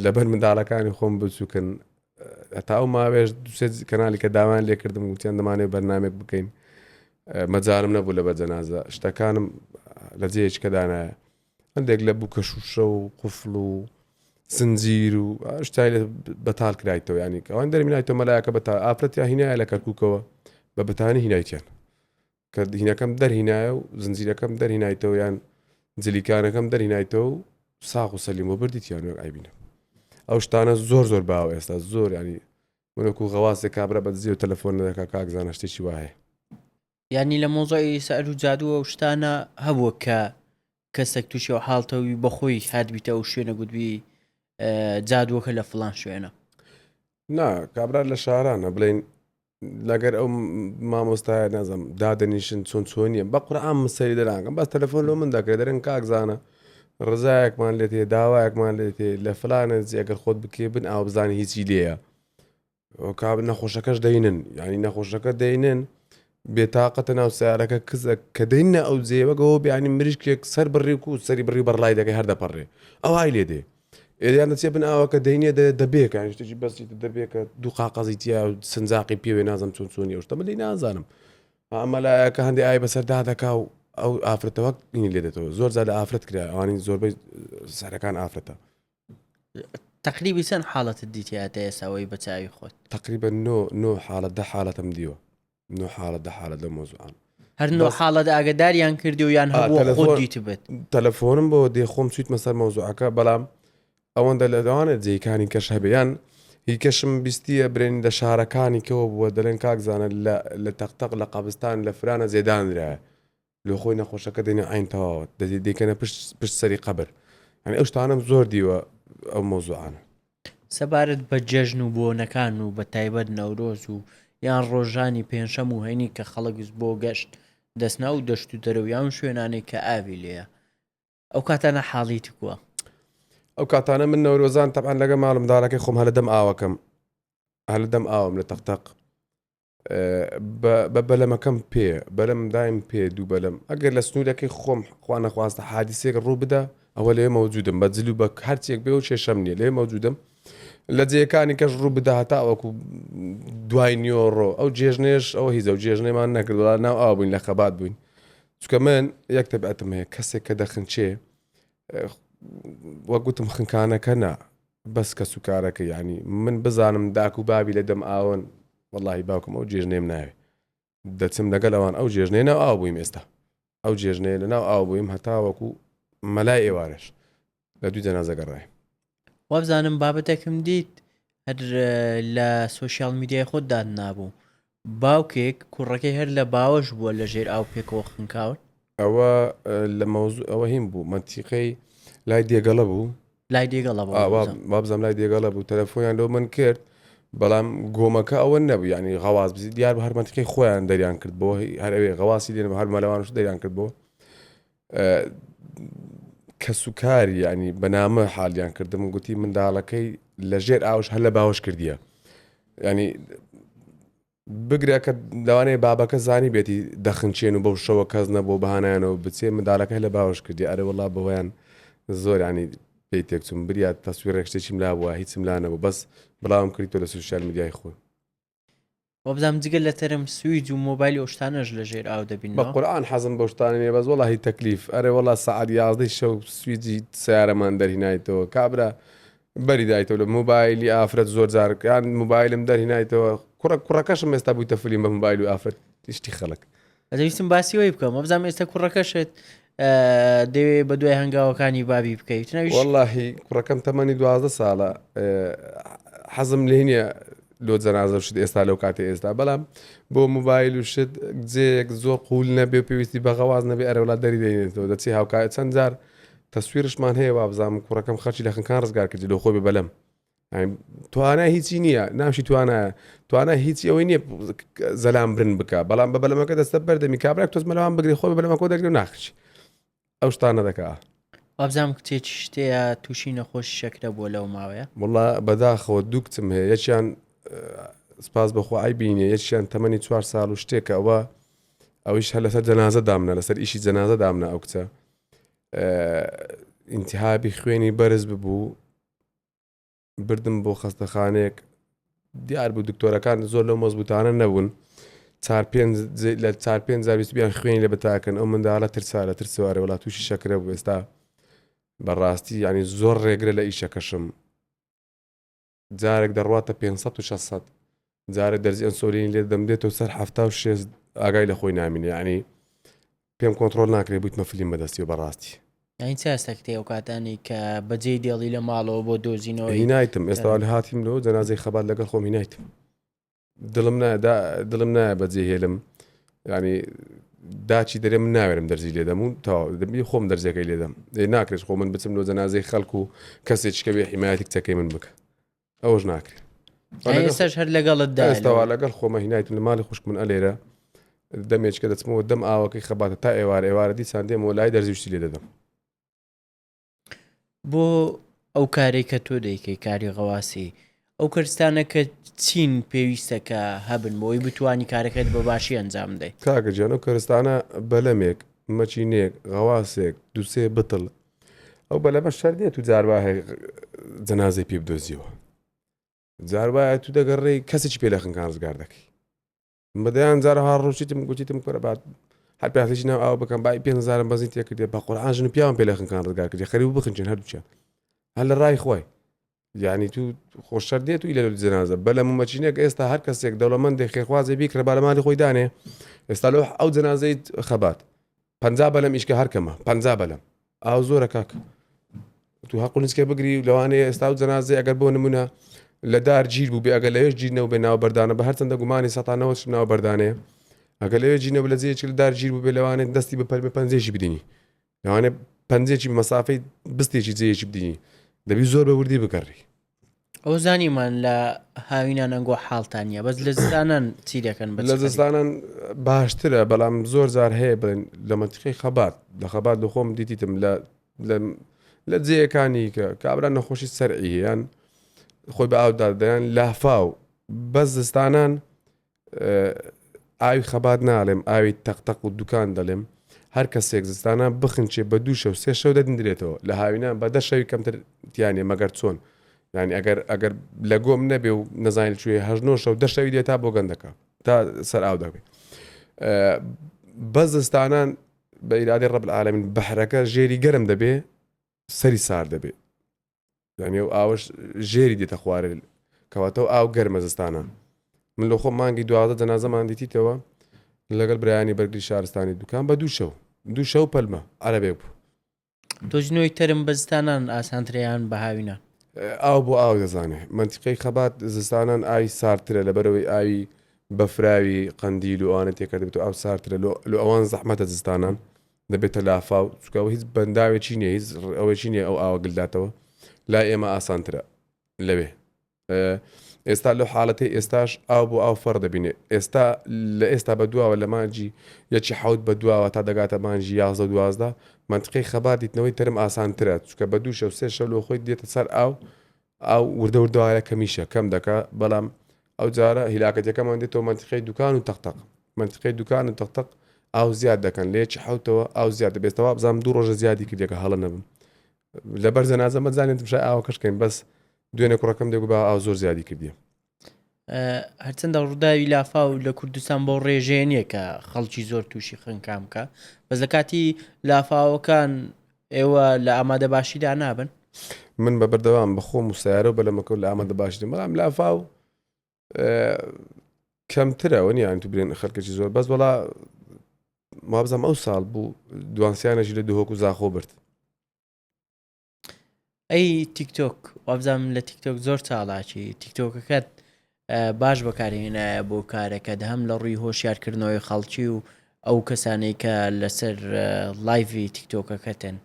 لەبەر منداڵەکانی خۆم بچووکن هەتا ئەو ماوێش دوسێ کەنالی کە داوایان لێکردم وتیان دەمانێت بەرنامێک بکەین مەجارم نەبوو لە بە جەنازە شتەکانم لە جێیەکی کە دانایە هەندێک لە بووکە شوشە و قفل و زنجیر و شتای لە بەتال کرایتەوە ینی ئەوان دەرمینایتەوە مەلایەکە بە تا ئافرەتیا هینایە لە کەرکووکەوە بە بەتانی هینایتیان کە هینەکەم دەرهینایە و زنجیرەکەم دەرهینایتەوە یان جلیکانەکەم دەرهینایتەوە و ساغ و سەلیم و بردیتیان وەک ئایبینە ئەو شتانە زۆر زۆر باوە ئێستا زۆر ینی منەکو غەواسێک کابرا بە دزی و تەلەفۆن نەدەکا کاک زانە شتێکی وایە یانی لە مۆزۆی سەر و جادووە و شتانە هەبووە کە کەسێک تووشی ئەو حاڵتەوی بەخۆی هاتبیتە ئەو شوێنە گوتبی جادووەکە لە فلان شوێنە نا کابرا لە شارانە بڵین لەگەر ئەو مامۆستایە نازم دادەنیشن چۆن چۆنیە بە قورئان من سەری دەرانکەم بەس تەلەفۆن لۆ من دەکرێت دەرێن کاک زانە ڕزایەکمان لێ تێ داوایەکمان لێ تێ لە فلانە ئەگەر خۆت بکێ بن ئاو بزانانی هیچی لێیە کاب نەخۆشەکەش دەینن ینی نەخۆشەکە دەینن بێتاقەتە ناو سیارەکە کزە کە دەینە ئەو جێوەگەەوە بیانی مریشکێک سەر بڕی و سەری بڕی بەڕلای دەکەی هەر دەپەڕێ ئەوهای لێ دێ ئێریان دەچێ بن ئاوەکە دەینێ دەێ دەبێکە شتێکی بەسیتە دەبێکە دوو قاقەزی تیا و سنجاقی پێوێ نازم چۆن چۆنی ئەو شتە من لێی نازانم ئەمە لایەکە هەندێ ئای بەسەردا دەکا و ئەو ئافرەتە وەک ئینی لێ دێتەوە زۆر جار لە ئافرەت کرا ئەوانی زۆربەی سەرەکان ئافرەتە تقریبی چەند حاڵەتت دیتیە تا ئێستا ئەوەی بە چاوی خۆت تقریبا نۆ نۆ حاڵەت دە حاڵەتم دیوە نۆ حاڵەت دە حاڵەت لەو مۆزوعان هەر نۆ حاڵەت ئاگداریان کردی و یان هەبوو خۆت دیتبێت تەلەفۆنم بۆ دێ خۆم چیتمە سەر مەوزوعەکە بەڵام ئەوەندە لە لەوانە جێیکانی کەش هەبێ یان هی کەشم بیستیە برێن لە شارەکانی کەەوە بووە دەڵێن کاک زانە لە تەقتەق لە قەبستان لە فرانە زێدانرایە لۆ خۆی نەخۆشەکە دێنە عین تەواوە دەدی دەیکەنە پشت پشت سەری قەبر یعنی ئەو شتانەم زۆر دیوە ئەو مۆزوعانە. سەبارەت بە جەژن و بۆنەکان و بە تایبەت نەورۆز و یان ڕۆژانی پێنجشەم و هەینی کە خەڵک بۆ گەشت دەچنە ئەو دەشت و دەرە و یان شوێنانەی کە ئاوی لێیە ئەو کاتانە حاڵی تکووە؟ ئەو کاتانە من نەورۆزان تەبعەن لەگە ماڵم دارەکەی خۆم هەلە دەم ئاوەکەم هەلە دەم ئاوم لە تەقتەق بە بەلەمەکەم پێ بەلەم دایم پێ دوو بەلەم ئەگەر لە سنوورەکەی خۆم خوا نەخواستە حادیسێک ڕوو بدە ئەوە لێ مەوجودم بە جل و بە هەرچێک بێ و کێشەم نییە لێ مەوجودم لە جێیەکانی کەش ڕوو بدە هەتا وەکو دوای نیۆڕۆ ئەو جێژنێش ئەوە هیچ ئەو جێژنێمان نەکردووە ناو ئاو بووین لە خەبات بووین چونکە من یەک تەبعەتم هەیە کەسێک کە دەخنچێ وەک گوتم خنکانەکە نا بەس کەس و کارەکە یعنی من بزانم داک و بابی لە دەم ئاون وەڵاهی باوکم ئەو جێژنێم ناوێ دەچم لەگەل ئەوان ئەو جێژنەیە ناو ئاو بوویم ئێستا ئەو جێژنەیە لە ناو ئاو بوویم هەتاوەکو مەلای ئێوارەش لە دوو جەنازە گەڕایم. وابزانم بابەتێکم دیت هەر لە سۆشیال میدیای خۆت داتنابوو باوکێک کوڕەکەی هەر لە باوەش بووە لە ژێر ئاو پێکەوە خنکاون. ئەوە لە مەوزوع ئەوە هین بوو مەنتیقەی لای دێگەڵە بوو. لای دێگەڵە بوو وابزانم لای دێگەڵە بوو تەلەفۆنیان لۆ من کرد بەڵام گۆمەکە ئەوە نەبوو یعنی غەواز بزی دیار هەر مەنتیقەی خۆیان دەریان کرد بۆ هەر ئەوێ غەواسی لێن هەر مەلەوانش دەریان کرد بۆ کەسوکاری ینی بەنامە حالیان کردم گوتی منداڵەکەی لە ژێر ئاوش هەر لە باوەش کردیە ینی بگرە کە لەوانەیە بابەکە زانی بێتی دەخنچێن و بەو شەوە کەس نەبوو بەهانایانەوە بچێ منداڵەکە لە باوەش کردی ئەرێ وەڵا بەوەیان زۆر ینی پێی تێکچوم بریا تەسویرێک شتێکیم لا بووە هیچم لا نەبوو بەس بڵاوم کردیتەوە لە سوسیال میدیای خۆی. وابزانم جگە لە تەرم سویج و مۆبایلی ئەو شتانەش لە ژێر ئاو دەبینەوە. بە قورئان حەزم بەو شتانە نیە بەس وەڵاهی تەکلیف ئەرێ وەڵا سەعات یازدەی شەو سویجی سەیارەمان دەرهینایتەوە کابرا بەری دایتەوە لە مۆبایلی ئافرەت زۆر جار یان مۆبایلم دەرهینایتەوە کوڕە کوڕەکەشم ئێستا بوویتە فلیم بە مۆبایل و ئافرەت شتی خەڵک. دەویستم باسی وەی بکەم وابزانم ئێستا کوڕەکەشت دەوێ بە دوای هەنگاوەکانی بابی بکەیت ناویش وەڵاهی کوڕەکەم تەمەنی دوازدە ساڵە حەزم لێ نییە لۆ جەنازە و شت ئێستا لەو کاتی ئێستا بەڵام بۆ موبایل و شت جێیەک زۆر قوول نەبێ و پێویستی بە غەواز نەبێ ئەرەولا دەری دەینێتەوە دەچی هاوکار چەند جار تەسویرشمان هەیە وابزانم کوڕەکەم خەرچی لە خنکان ڕزگار کردی لۆ خۆی بە بەلەم توانا هیچی نییە ناشی توانایە توانا هیچی ئەوەی نییە زەلام برن بکە بەڵام بە بەلەمەکە دەستە بەردەمی کابراک تۆز مەلەوان بگری خۆی بەلەمەکە دەگری و ناخچی ئەو شتانە دەکا. وابزانم کچێکی شتەیە تووشی نەخۆشی شەکرە بووە لەو ماوەیە. وەڵا بەداخەوە دوو کچم هەیە یەکیان سپاس بەخوا عەیبی نییە یەکیان تەمەنی چوار ساڵ و شتێکە ئەوە ئەویش هەر لەسەر جەنازە دامنا لەسەر ئیشی جەنازە دامنا ئەو کچە. ئینتیهابی خوێنی بەرز ببوو بردم بۆ خەستەخانەیەک دیار بوو دکتۆرەکان زۆر لەو مەزبوتانە نەبوون چار پێنج لە چار پێنج جار ویستبیان خوێنی لە بتاکەن ئەو منداڵە ترسا لە ترسوارە وڵات تووشی شەکرە بوو ئێستا بەڕاستی ینی زۆر ڕێگرە لە ئیشەکەشم جارێک دەڕواتە 500 و 600 جارێک دەرزی ئەنسۆلینی لێ دەم دێتەوە سەر 76 ئاگای لە خۆی نامینێ یعنی پێم کۆنتڕۆل ناکرێ بوویتمە فلیم بەدەستی و بەڕاستی. یانی چ هەستەکت هەیە ئەو کاتانەی کە بەجێی دێڵی لە ماڵەوە بۆ دۆزینەوەی هینایتم ئێستا لە هاتیم لەوە جەنازەی خەبات لەگەڵ خۆم هینایتم دڵم نادا دڵم نایە بەجێ هێلم ینی داچی دەرێ من ناوێرم دەرزی لێدەم و تەواو دەبی خۆم دەرزیەکەی لێدەم دەی ناکرێت خۆ من بچم لۆ جەنازەی خەڵک و کەسێکی کە بێ حیمایەتی کچەکەی من بکە ئەوەش ناکرێت ئێستاش هەر لەگەڵت دا ئێستاوا لەگەڵ خۆمە هینایتم لە ماڵی خوشک من ئەلێرە دەمێچکە دەچمەوە دەم ئاوەکەی خەباتە تا ئێوارە ئێوارە دیسان دێمەوە لای دەرزیشتی لێ دەدەم بۆ ئەو کارێک کە تۆ دەیکەی کاری غەواسی ئەو کەرستانە کە چین پێویستە کە هەبن بۆی بتانی کارەکەت بە باشی ئەنجام بدەیت کاکە گیان ئەو کەرستانە بەلەمێک مەچینێک غەواسێک دوسێ بتڵ ئەو بەلەمە شەر دێت و جار وایە جەنازەی پێ بدۆزیەوە جار وایە تو دەگەڕێی کەسێکی پێ لە خنکان ڕزگار دەکەی بەدەیان جار هاڕۆشیتم گوتیتم کورە با هەر پیاسێکی ناو ئاو بکەم بای پێ هەزارم بەزین تێکردێ بە قورعان ژن و پیاوم پێ لە خنکان ڕزگار کردی خەریب بخنچن هەردووکیان هەر لە ڕای خۆی یعنی تو خۆشەر دێت و لە جنازە بەلەم و مەچینێک ئێستا هەر کەسێک دەوڵەمەندێک خێرخوازێ بیکڕێ با لە ماڵی خۆی دانێ ئێستا لۆ ئەو جەنازەی خەبات پەنجا بەلەم ئیشکە هەر کەمە پەنجا بەلەم ئاو زۆرە کاک تو هەق و نسکە بگری لەوانەیە ئێستا و جەنازەی ئەگەر بۆ نمونە لە دار گیر بوو بێ ئەگەر لەوێش گیر نەبوو بێ ناو بەردانە بە هەرچەندە گومانی سەتانەوە چ ناو بەردانەیە ئەگەر لەوێ گیر نەبوو لە جێیەکی لە دار گیر بوو بێ لەوانەیە دەستی بە پەرمە پەنجەیەکی بدینی لەوانەیە پەنجێکی مەسافەی بستێکی جێیەکی بدینی دەبی زۆر بە وردی بگەڕی ئەو زانیمان لە هاوینان ئەنگۆ حاڵتان نیە بەس لە زستانان چی دەکەن لە زستانان باشترە بەڵام زۆر جار هەیە بڵێن لە مەنتیقەی خەبات لە خەبات لە خۆم دیتیتم لە لە جێیەکانی کە کابرا نەخۆشی سەرعی یان خۆی بە ئاودا دەیان لافاو بەس زستانان ئاوی خەبات ناڵێم ئاوی تەق تەق و دوکان دەڵێم هەر کەسێک زستانە بخنچێ بە دوو شەو سێ شەو دەدرێتەوە لە هاوینان بە دە شەوی کەمتر تیانە مەگەر چۆن یعنی ئەگەر ئەگەر لە گۆم نەبێ و نەزانین کوێ هەش نۆ شەو دە شەوی دێت تا بۆ گەندەکە تا سەر ئاو دەبێ بە زستانان بە ئیرادەی ڕەب العالمین بەحرەکە ژێری گەرم دەبێ سەری سار دەبێ یعنی ئەو ئاوەش ژێری دێتە خوارێ کەواتەوە ئاو گەرمە زستانە من لە خۆم مانگی 12 جەنازەمان دیتیتەوە لەگەڵ برایانی بەرگری شارستانی دوکان بە دوو شەو دوو شەو پەلمە عەرەبێک بوو دۆزینەوەی تەرم بە زستانان ئاسانترە یان بە هاوینان؟ ئاو بۆ ئاو دەزانێ مەنتیقەی خەبات زستانان ئاوی ساردترە لەبەرەوەی ئاوی بەفراوی قەندیل و ئەوانە تێکەڵ دەبێت و ئاو ساردترە لۆ ئەوان زەحمەتە زستانان دەبێتە لافاو چونکە ئەوە هیچ بەنداوێکی نییە هیچ ئەوەیی نییە ئەو ئاوە گلداتەوە لای ئێمە ئاسانترە لەوێ ئێستا لەو حاڵەتەی ئێستاش ئاو بۆ ئاو فەڕ دەبینێ ئێستا لە ئێستا بە دواوە لە مانگی یەکی حەوت بە دواوە تا دەگاتە مانگی یازدە و دوازدە مەنتقەی خەبات دیتنەوەی تەرم ئاسانترە چونکە بە دوو شەو سێ شەو لۆ خۆی دێتە سەر ئاو ئاو وردە وردەوایە کەمیشە کەم دەکا بەڵام ئەو جارە هیلاکەتەکەمان دێتەوە مەنتقەی دوکان و تەقتەق مەنتقەی دوکان و تەقتەق ئاو زیاد دەکەن لە یەکی حەوتەوە ئاو زیاد دەبێتەوە بزانم دوو ڕۆژە زیادی کردێکە هەڵە نەبم لەبەر جەنازە مەزانێت تمشای ئاوەکەش کەین بەس دوێنێ کوڕەکەم دەگو با ئاو زۆر زیادی کردیە. هەرچەندە ڕووداوی لافاو لە کوردستان بەو ڕێژەیە نییە کە خەڵکی زۆر تووشی خنکان بکە بەس لە کاتی لافاوەکان ئێوە لە ئامادە باشیدا نابن من بە بەردەوام بە خۆم و سیارە و بەلەمەکە لە ئامادە باشی بەڵام لافاو کەمترە وە نییە تو برێن خەڵکێکی زۆر بەس وڵا مابزانام ئەو ساڵ بوو دوانسیانەشی لە دهۆک و زاخۆ برد ئەی تیکتۆک وابزانم لە تیکتۆک زۆر چاڵاکی تیکتۆکەکەت باش بەکارهێنایە بۆ کارەکەت هەم لە ڕووی هۆشیارکردنەوەی خەڵکی و ئەو کەسانەی کە لەسەر live ی تیکتۆکەکەتن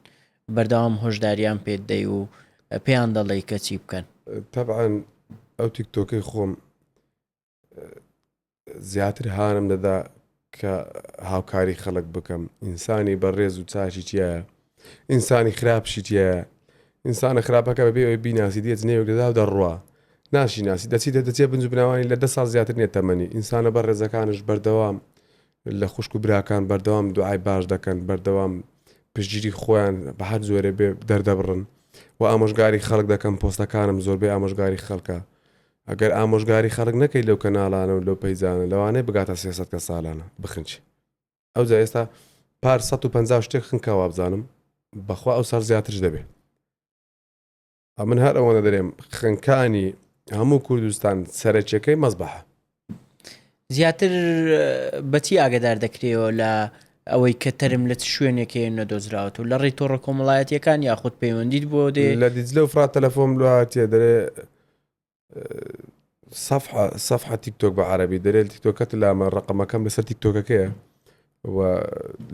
بەردەوام هۆشداریان پێت دەی و پێیان دەڵێی کە چی بکەن. تەبعەن ئەو تیکتۆکەی خۆم زیاتر هانم دەدا کە هاوکاری خەڵک بکەم ئینسانی بەڕێز و چاکی تایە ئینسانی خراپشی تایە ئینسانە خراپەکە بەبێ ئەوەی بیناسی دێت جنێوێک دەدا و دەڕوا ناشی ناسی دەچیتە دەچێ بنج و بناوانی لە دە ساڵ زیاتر نییە تەمەنی ئینسانە بەڕێزەکانش بەردەوام لە خوشک و براکان بەردەوام دوعای باش دەکەن بەردەوام. پشتگیری خۆیان بە هەر جۆرێ بێ دەردەبڕن و ئامۆژگاری خەڵک دەکەم پۆستەکانم زۆربەی ئامۆژگاری خەڵکە ئەگەر ئامۆژگاری خەڵک نەکەی لەو کەناڵانە و لەو پەیجانە لەوانەیە بگاتە 300 کە ساڵانە بخنچی ئەوجا ئێستا پار 150 شتێک خنکا وابزانم بەخوا ئەو ساڵ زیاترش دەبێ ئەمن هەر ئەوەنە دەرێم خنکانی هەموو کوردستان سەرەکیەکەی مەزبەحە. زیاتر بەچی ئاگدار دەکرێەوە لە ئەوەی کە تەرم لە چ شوێنێک هەیە نەدۆزراوەتەوە لە ڕێی تۆڕە کۆمەڵایەتیەکان یاخود پەیوەندیت بۆ دێ؟ لە دیجلە و فرات تەلەفۆم لۆ هاتیە دەرێ سەفحە سەفحە تیک تۆک بە عەرەبی دەرێ تیک تۆکەت لامە ڕقەمەکەم لەسەر تیک تۆکەکەیە و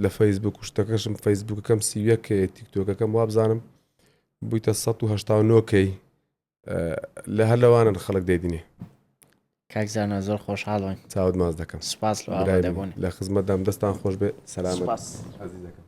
لە فەیسبوک و شتەکەشم فەیسبوکەکەم 31 کەیە تیک تۆکەکەم وابزانم بوویتە 189 کەی لە هەر لەوانن خەڵک دەیدینێ. کاک زانا زۆر خۆشحاڵ بووین. چاوت ماچ دەکەم. سوپاس لۆ ئامادەبوون. لە خزمەتدام دەستان خۆش بێ سەلامەت. سوپاس. ئازیزەکەم.